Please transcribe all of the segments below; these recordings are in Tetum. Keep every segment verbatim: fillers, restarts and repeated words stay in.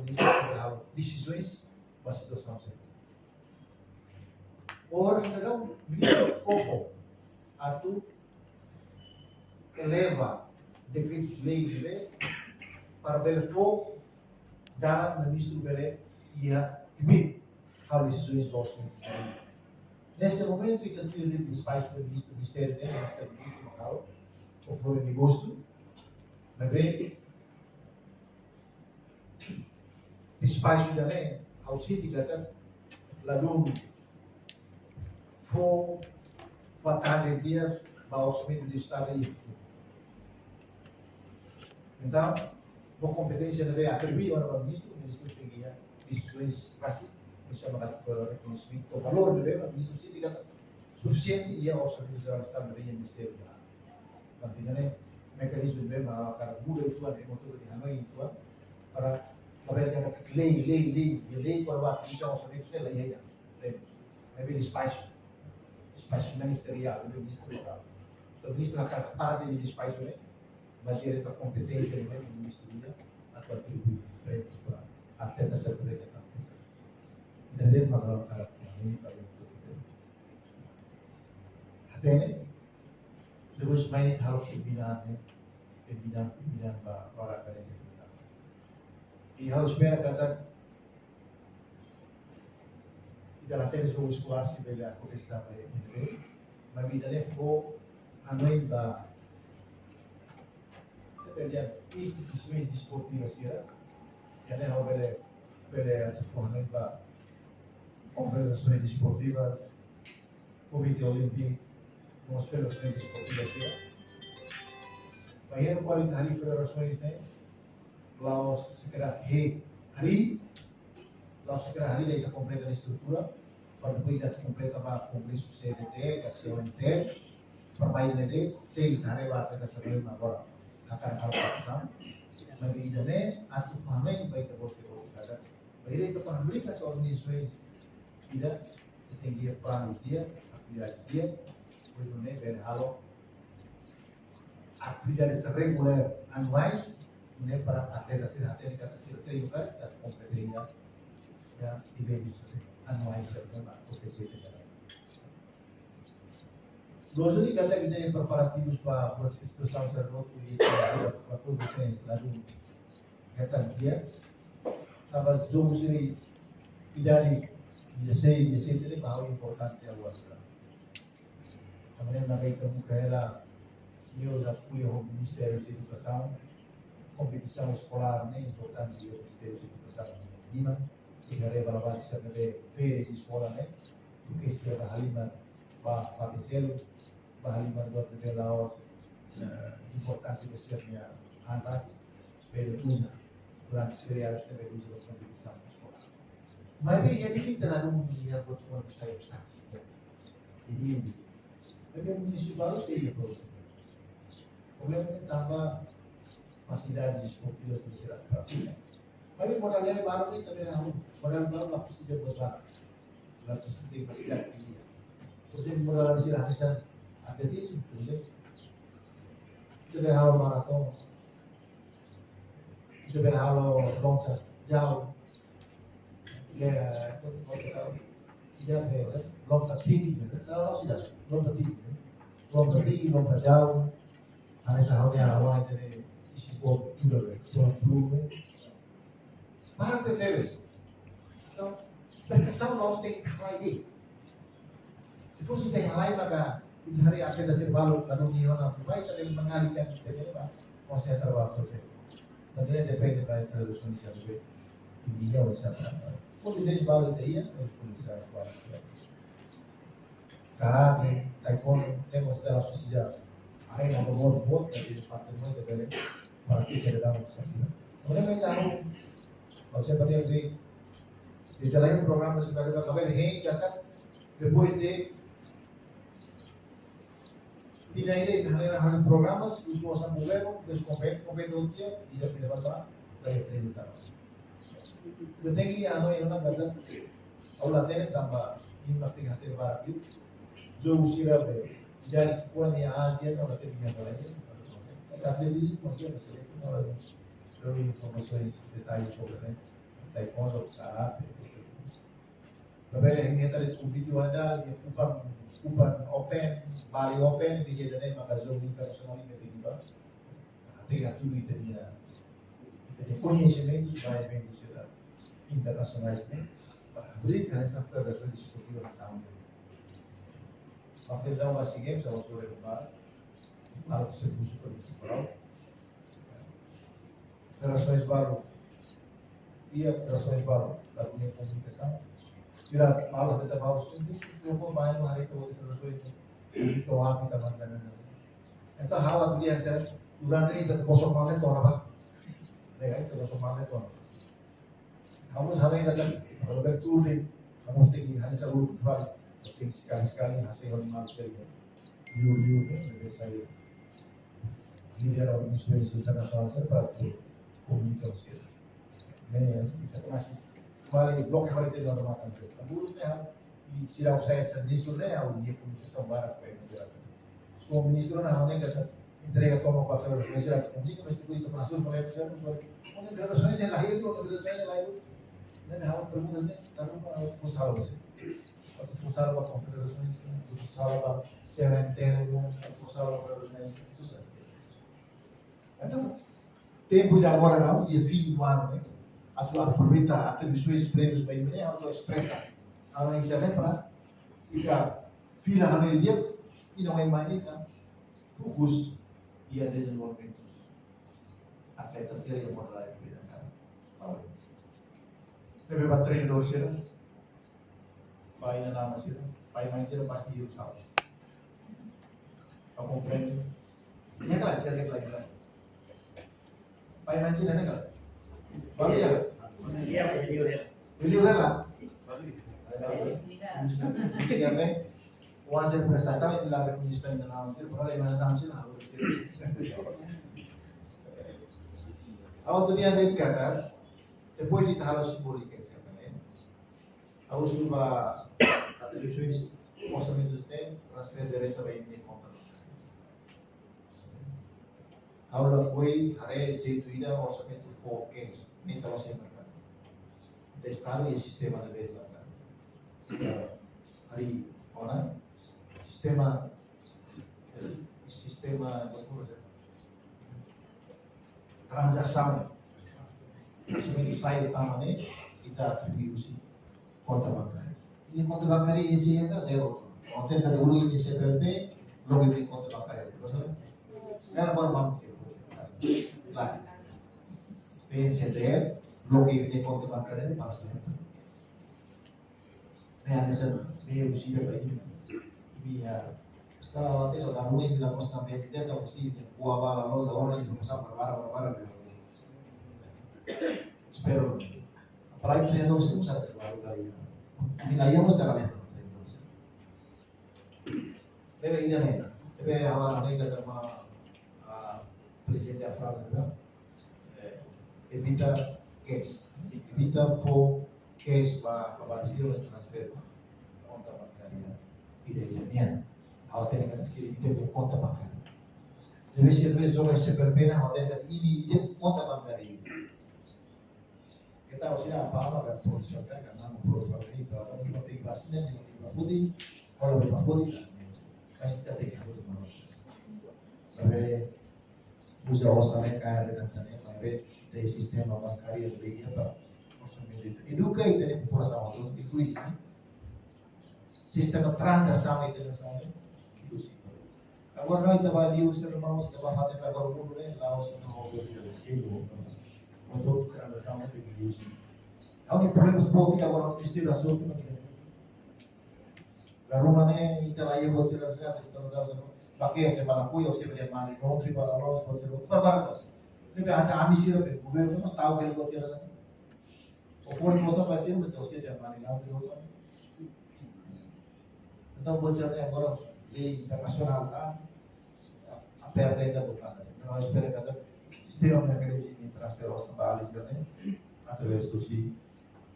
Ministru halo desizaun ba situasaun sira. Oras ne'e ministru koko atu eleva dekretu-lei ne'e para bele fó dalan ministru bele iha kbiit halo desizaun ba orsamentu. Neste momento, ita tuir di despaxu ministru, ministériu, ministru, ministru makau, o fora de gosto, mas bem, despaxu ida-ne'e, ha'u sente katak ladún fó vantajen di'ak ba orsamentu Estadu. Entaun, ho kompeténsia ne'ebé atribui ona ba ministru, ministru tenke iha desizaun rasik, bisa maka fó rekoñesimentu, valór ne'ebé ba ministru sente katak sufisiente iha orsamentu jerál Estadu ne'ebé iha ministériu jerál. Tanba ne'e mekanizmu ne'ebé mak hakarak muda uitoan, ne'e motor de hanoin uitoan, para labele dehan katak lei, lei, lei, lei, lei para ba bisa orsamentu sei la iha. Lei. Ne'ebé despaxu. Despaxu ministeriál, ne'ebé ministru lokál. Entaun ministru hakarak parte de despaxu ne'e, bazeia ba kompeténsia ne'ebé ministru iha, atu atribui prémius ba atleta sira ne'ebé iha. Ida-ne'e mak hakarak hanoin ba hatene, depois mai halo pembinaan, eh, pembinaan, pembinaan ba, ba ora kada dia. I ha'u espera katak ita la hatene jogu eskolár sei bele akontese tanba N B A, mas ida-ne'e fó hanoin ba, ita bele dehan, instituisaun desportiva sira, ida-ne'e ha'u bele, bele atu fó hanoin ba konfederasaun desportiva, Komité Olímpiku, no mós federasaun desportiva sira. Bainhira kuandu ita harii federasaun ne'e, la'ós sekedar harii, la'ós sekedar harii de'it ita kompleta estrutura, para depois ita kompleta ba kongresu C D T, ka C O M T, para mai ne'e de'it, sei ita haree ba ita sabe agora hakarak halo partisipasaun. Mas ida-ne'e atu fó hanoin ba ita-boot, ita-boot katak bainhira ita fabrika organizasaun ida, ita tenke iha planus di'ak, atividades di'ak, depois nune'e bele halo atividades regulár anuais, nune'e para atleta sira hatene katak sira treinu karik, atu kompete iha, iha eventus anuais sira ne'ebé akontese iha tempu. Loos duni katak ita iha preparativus ba, ba situasaun sira hotu, i ita fatura ne'e ladún hetan di'ak. Tanba jogu sira idade dezasseis, dezassete ne'e barak importante agora. Tanba ne'e ita buka hela, liuliu ho Ministériu Edukasaun, kompetisaun eskolár ne'e importante iha Ministériu Edukasaun. Lima, ita haree ba labarik sira ne'ebé férias eskola ne'e, duké sira bá halimar ba fatin seluk, bá halimar buat ne'ebé la'ós, eh, importante ba sira-nia an rasik, espera uza, durante feriadus ne'ebé uza ba kompetisaun eskolár. Maibé iha diri ita ladún iha buat ruma ne'ebé sai obstákulu. Jadi, maibé munisípiu balu sei iha problema. Problema ne'e tanba fasilidade desportiva sira fraku. Maibé modalidade balu ne'e ita bele halo, modalidade balu la presiza buat barak. La presiza fasilidade tinggi. Por ezemplu, modalidade sira hanesan atletizmu, por ezemplu. Ita bele halo maratona. Ita bele halo loncat jauh. Ya, ita bele, eh, loncat tinggi, ya. Kalau tidak, loncat tinggi, ya. Loncat tinggi, loncat jauh. Hanesan ha'u-nia oan ida-ne'e, isi bom, ida, bom peluru. Barak tebes. Entaun, prestasaun la'ós tenke halai de'it. Se fosse tenke halai, maka ita haree atleta sira balu, lalu ni ona, vai, ita bele mengalihkan ita bele ba, konsentra ba, konsentra. Tanba ne'e depende ba federasaun sira ne'ebé, ita iha, ou sira. Kondisaun balu ita iha, kondisaun balu. Karate, taekwondo, temos dela presiza arena boboot, boot, ita iha parte boot, ita bele pratika de damos kasih. Oleh main tahu, kalau saya pergi lebih, di dalam programa sudah ada, kalau ada, hei, catat, depois de, tidak ada, hal-hal programa, usual sama governo, terus kompet, kompet dia, tidak, tidak apa-apa, dari terima kasih. Ita tenke iha hanoin ona katak, ha'u la hatene tanba, ita tenke hatene barak liu. Jogu sira be, jadi kuan iha Ázia, ha'u la hatene iha mana lagi. Tapi di sini mungkin ada sedikit, kalau ada informasi detail sobre, né? taekwondo, karate. Labele hanya tadi kompetisi wadah, ya, kupan, kupan open, Bali Open, di jadi mak jogu internasionál ini di Bali. Nah, ita atu ita-nia, ita-nia koñesimentu, ba eventu sira internasionál ne'e, ba brinka hanesan federasaun desportiva nasionál ne'e. Ba federasaun ba SEA Games, ha'u sore ba, ha'u se busu ko di Federasaun baru. Iha federasaun baru, lalu nia komunikasaun. Sira malu, ita baru sunti, ita mau main hari itu di federasaun itu. Itu hak kita mantan. Entaun ha'u atu lia hanesan, durante ita bosok malu tona ba. Ya, ita bosok malu tona. Ha'u haree katak, kalau berturne, ha'u tenke hanesan grupu ba. Tenke sekali-sekali, hasil hodi malu saja. Liu-liu, ne'e, ne'ebé sai líder organizasaun internasionál sira para komunikasi. Ne'e, ita masih kembali blok kembali ke normal kan. Kabur ne'e, sira usai servisu ne'e, ha'u-nia komunikasaun barak ba sira. Komu ministru ne'e, ha'u ne'e katak entrega toma ba federasaun sira, komunika, mas depois ita masuk mulai ke sana, so, komu federasaun sira lahir, komu federasaun sira lahir. Ne'e, ha'u pergunta ne'e, tanba ha'u fó sala ba sira. Atu fó sala ba konfederasaun sira, atu fó sala ba C M T, atu fó sala ba federasaun sira, susar. Entaun, tempu de agora não, dia vinte e um ano, né? Atu aproveita atribuisaun, prémius ba imi, atu espresa. Ha'u hanoin sira ne'e para ita fila hanoin di'ak, ita não imagina, fokus iha dezenvolvimentu atleta sira iha modalidade bebé kan. Tahu. Ne'ebé ba treinadór sira, ba inan-aman sira, ba inan-aman sira pasti hidup sama. Ha'u komprende. Ne'e karik, sira ne'e karik, ne'e karik. Ba inan-aman sira ne'e karik. Ba inan-aman. Iya, iya, iya. Beliau rela. Siapa? Kuasa prestasi ini lagi minister inan-aman sira, padahal inan-aman sira harus sira. Ha'u atu dehan de'it katak, depois de halo simbólika, siapa, né? Ha'u husu ba atribuisaun orsamentu ne'e transfere direta ba imi-nia konta. Ha'u lakohi haree jeitu ida orsamentu fó cash, ne'e ita la'ós iha merkadu. Ita estadu iha sistema ne'ebé merkadu. Ita haree ona sistema, sistema, tranzasaun. Orsamentu sai tama ne'e, ita atribui husi konta bankária. Nia konta bankária isi ita zero. Ontem kada uluk imi C P L P, loke imi-nia konta bankária. Betul? Kan baru mampu. Lah. P N C D R, loke imi-nia konta bankária para sempre. Ne'e hanesan, ne'e husi ba imi. Imi ya, sekarang awak tidak tahu imi la kos tambah sida, tahu husi imi. Buah bala lo, orang itu sama bara, bara, bara, bara. Espero. Apalagi treinadór sira, sabe, baru kali ya. Imi la iha mós sekarang ya. Ne'ebé ida-ne'e, ne'ebé ha'u hanoin katak mak, ah, prezidente Afran ne'e, eh, evita cash, evita fó cash ba, ba bank sira, transfere ba konta bankária ida-idak nian. Ha'u hatene katak sira ida-idak konta bankária. Ne'ebé sira ne'ebé joga C P L P ne'e, ha'u hatene katak ida-idak konta bankária. Ita harus ida apa-apa kan, profesionál kan, nama profesionál itu, apa, ita tenke ba sini, ita tenke ba foti, kalau ba foti kan, pasti ita tenke ba foti. Tapi uza osan ne'e kayak dengan sana, tapi dari sistema bankária, dari apa, osan itu. Eduka ita-nia populasaun, eduka ita. Sistema tranzasaun internasionál, inkluzive. Agora, nós trabalhamos, irmãos, trabalhamos agora o mundo, né? Lá, o senhor não ouve o dia, chega, o mundo, tranzasaun, né? Inkluzive. Ha'u-nia problema boot agora, o estilo assunto, né? Garuma, né? Ita la iha buat sira, sira, ita la iha buat sira. Ba ke se bala kui, o se bala mali, no, tri bala los, buat sira, ba, ba, ba. Ne'ebé hanesan ami sira, be, governu, mas tahu ke buat sira, né? O forte mostra para cima, mas o sede é mali, não, tem outro. Entaun, buat sira ne'e agora lei internasionál, tá? Aperta ainda por causa. Nós espera que sistema mecanismo de transferência ba sira ne'e, através do si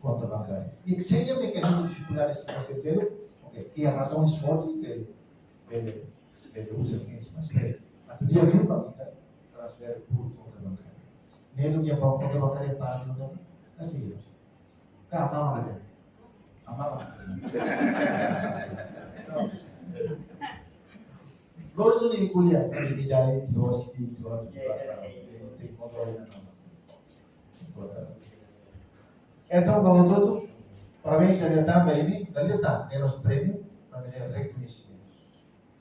conta bankária. E que seja mecanismo de dificuldade se você dizer, ok, que a razão é forte, que ele, ele usa quem se mais quer. Mas podia vir para mim, tá? Transfere por conta bankária. Ne'e nia ba konta bankária para, não, assim, Ka, mama aja. Mama. Loos duni ko'alia, tapi tidak ada di bos di jual. Entaun, ba hotu-hotu, parabéns, ami hatán ba imi, la liu tan, ne'e la'ós prémiu, maibé ne'e rekoñesimentu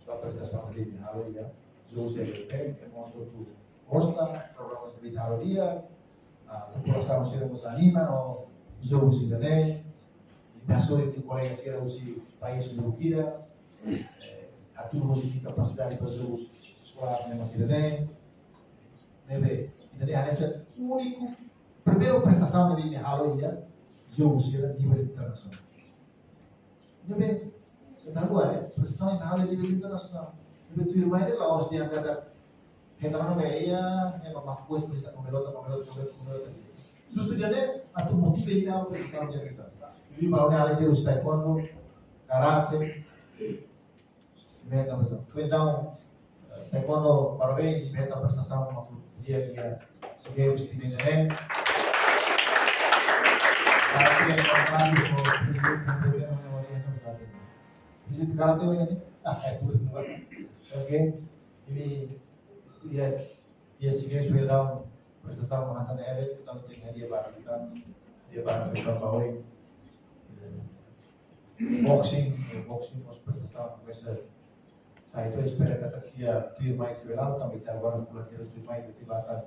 ba prestasaun ne'ebé imi halo iha jogu sira ne'e, ema hotu-hotu gosta, programa sira ne'ebé imi halo di'ak, ah, populasaun sira mós anima ho jogu sira ne'e, imi hasoru imi-nia kolega sira husi país lubuk hira, eh, atu uza nia kapasidade ba jogu eskolár ne'e mak ida-ne'e, ne'ebé, ida-ne'e hanesan úniku, primeiru prestasaun ne'ebé imi halo iha jogu sira nivel internasionál. Ne'ebé, ita haree, eh, prestasaun ita halo iha nivel internasionál. Ne'ebé tuirmai ne'e la'ós dehan katak, ita hanoin katak, ema mak kuat, ita komelo, ita komelo, ita komelo, ita komelo. Justu ida-ne'e, atu motiva ita halo prestasaun di'ak ita. Imi bá ne'e halo sira husi taekwondo, karate, imi hetan prestasaun. Entaun, eh, taekwondo, parabéns, imi hetan prestasaun mak di'ak iha SEA Games tinan ida-ne'e. Parabéns, parabéns, prezidente, prezidente, prezidente karate ohin ne'e. Ah, eh, tudo bem. Oke. Imi, ya, ya, SEA Games, perdão, prestasaun mak hanesan ne'e, entaun tenke hadi'a ba ita, hadi'a ba ita ba oin. Eh, boxing, eh, boxing mós prestasaun, komesa sai, entaun espera katak iha tuirmai sei bele halo, tanba ita agora fulan hira tuirmai ita sei bá tan,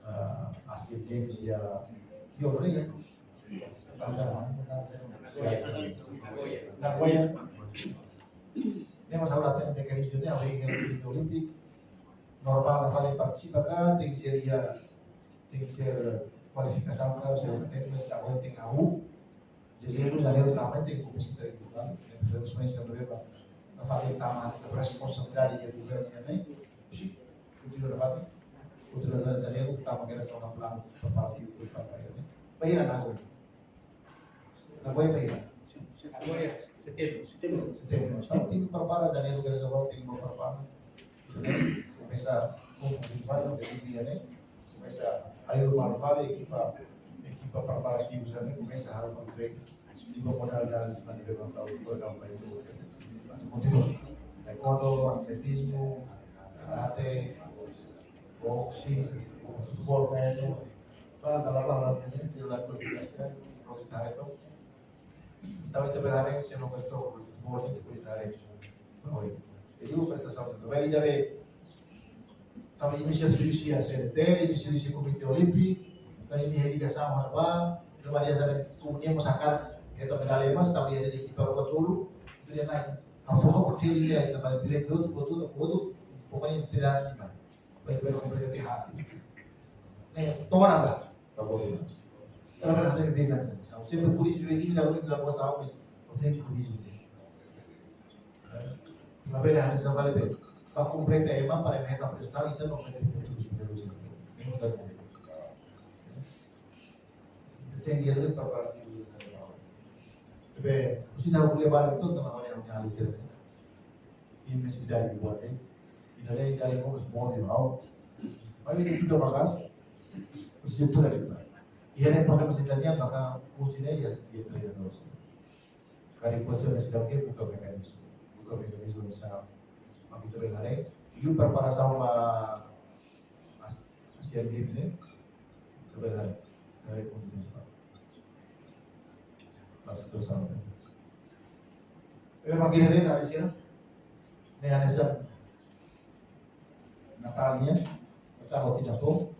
ah, Asian Games iha Seoul, ya. Bá tan, Nagoya. Ne'e mós ha'u la hatene, ne'e karik ne'e, ha'u iha Komité Olímpiku, normál, normál partisipa ka, tenke ser iha, tenke ser kualifikasaun ka, ser kategoria, mas agora tenke hahú. Dezembru, janeiru, tama, tenke komesa treinu, kan? Ne'e, primeiro semestre, novembru, na fase tama, essa responsabilidade de governo também. Sim. Continua na parte. Continua na janeiru, tama, que era só na plano, preparativu, foi para o país, né? Para ir a Nagoya. Nagoya, para ir. Sim, sim. Agora, setembro. Setembro. Setembro. Entaun, tenke prepara, janeiru, que era agora, tenke prepara. Komesa, como que fala, que dizia, né? Komesa, aí o Marvale, ekipa, ekipa preparativu, já komesa a fazer treinu. Liga modalidade de maneira para o programa para o continua. Taekwondo, atletizmu, karate, boxing, futebol, kayak itu. Para dalam hal ini, kita lakukan, kita lakukan. Entaun, ita bele haree, se no betul, futebol, ita bele haree. Oi. Jadi, prestasaun. Bele haree, tanba imi servisu iha CNT, imi servisu iha Komité Olímpiku, tanba imi iha ligasaun ba, imi bele haree saida, komunidade mós hakarak hetan medalla emas, tanba iha ekipa rua tolu, entaun iha ne'e, a forma por ser iha, tanba bilhete hotu, hotu, hotu, pokoknya tidak ada. Baik, baik, kompleta tiha. Ne'e, to'o ona bá. Tá bom. Ela vai fazer bem, né? Ha'u sempre por isso, eu digo, não, não gosta, mas eu tenho por isso. Ita bele haree saida vale bem. Para kompleta ema, para ema hetan prestasaun, entaun, para ema hetan tudo, tudo, tudo. Tenke iha preparativu. Be, se ita ko'alia ba ita, entaun, tanba ha'u-nia, ha'u-nia analiza. Imi mesti dari di buat, eh. Ita dari, dari, como se pode, não? Mas imi tudo bagas, mesti tudo dari kita. Iha ne'e problema sira-ne'e, maka kuncinya iha, iha treinadór. Karik kuncinya sudah ke, buka mekanizmu. Buka mekanizmu, misal, mak ita bele haree, liu preparasaun ba As-, Asian Games, eh? Ita bele haree, haree kondisi ba, ba situasaun. Entaun, mak ida-ne'e, dari sini, ne'e hanesan Natál nian, Natál ho tinan foun,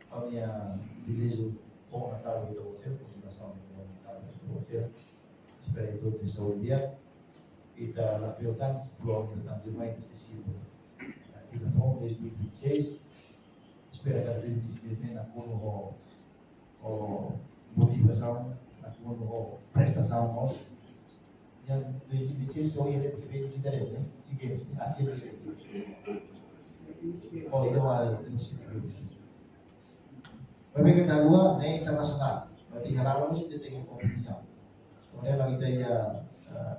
ha'u-nia dezeju bom Natál ba ita hotu, kontinuasaun bom Natál ba ita hotu. Espera ita hotu saúde di'ak, ita la piorkan, fulan hira tan tuirmai ita sei simu tinan foun dois mil e vinte e seis, espera katak dois mil e vinte e seis ne'e nakonu ho ho motivasaun, nakonu ho prestasaun, no? Iha dois mil e vinte e seis, só iha ne'e, ne'e, ne'e, ne'e, SEA Games, ne'e, Asian Games. Oh, iha ne'e, ne'e, SEA Games. Maibé ita-nia liga ne'e internasionál, maibé iha laran mós ita tenke kompetisaun. Kemudian lagi ita iha, eh,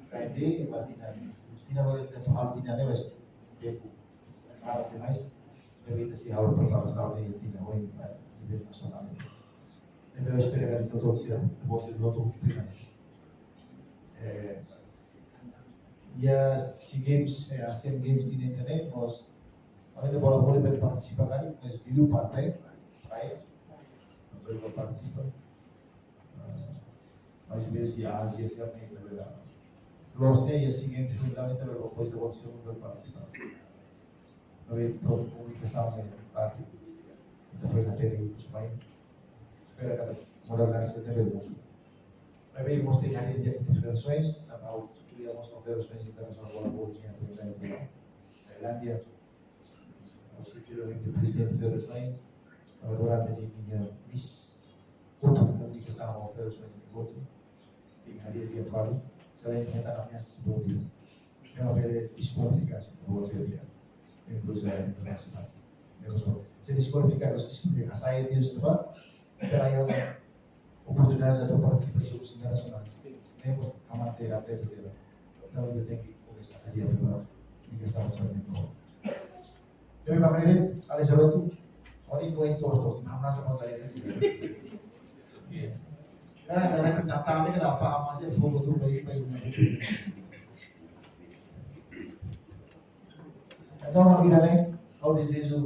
K N D, berarti tinan, tinan baru ita to'o halo tinan ne'e, mas tempu lama demais. Ne'ebé ita sei halo preparasaun ne'e tinan oin ba nivel nasionál. Ne'ebé espera Doutór Sira, doutór Sira, doutór Sira. Eh, iha SEA Games, eh, Asian Games tinan ida-ne'e, mós, além de bola vôlei, bele partisipa karik, mas di lupa até, praia, bele partisipa. Ah, às vezes, iha Ázia, se alguém tá vendo. Loos ne'e, iha SEA Games tinan ida-ne'e, ita bele, depois de outro segundo, bele partisipa. No, e pronto, komunikasaun ne'e parte. Entaun, foi na tele, isso vai. Espera katak modalidade ne'e bele mosu. Maibé, mós iha área de federasoens, tanba ha'u ko'alia mós ho federasoens internasionál bola vôlei, iha Tailándia, ha'u sei ko'alia ho prezidente federasoens, agora durante ne'e, iha mês, kotuk komunikasaun ho federasoens ne'e kotuk, iha área de falo, selain hetan ameasa boot, ne'e bele diskualifika, se boot, inkluzaun internasionál. Ne'e mós, se diskualifika, se diskualifika, sai dia, se ba, pela oportunidade de partisipasaun internasionál. Ne'e mós, amante até dizer, entaun, ita tenke komesa a dia para, ninguém sabe, sabe, nem como. Entaun, maibé, ali sabe tu, ali no entonces, não, não se pode ali. Ah, não, não, não, não, não, não, não, mas é fogo, tu vai, vai, vai. Entaun, mak ida-ne'e, ha'u dezeja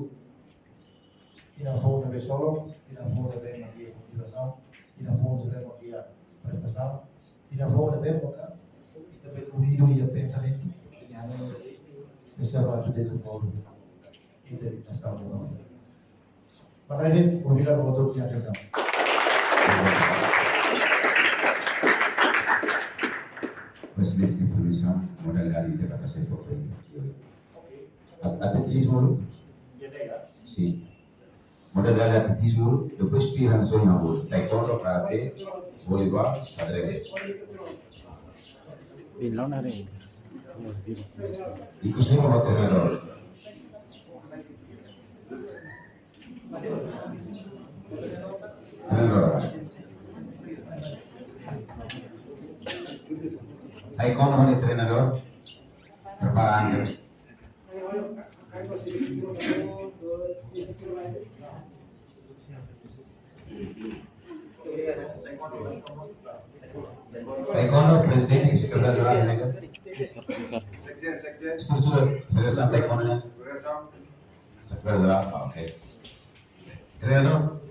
tinan foun ne'ebé solok, tinan foun ne'ebé mak iha motivasaun, tinan foun ne'ebé mak iha prestasaun, tinan foun ne'ebé mak ita bele unidu iha pensamentu, iha anu, pensa ba atu dezenvolve ita-nia nasaun. Mak ne'e, obrigadu ba todos pela atenção. Mas nesta informação, modalidade de capacidade para frente. At-, atletismo, sim. Modalidade atletismo, depois pira na zona boa. Taekwondo, karate, voleibol, xadrez. Di lona re. Inkluzive o treinador. Treinador. Taekwondo, treinador. Preparando. Taekwondo, prezidente, sekretáriu jerál, né? Estrutura, Federasaun Taekwondo, sekretáriu jerál, ah, ok. Treinador?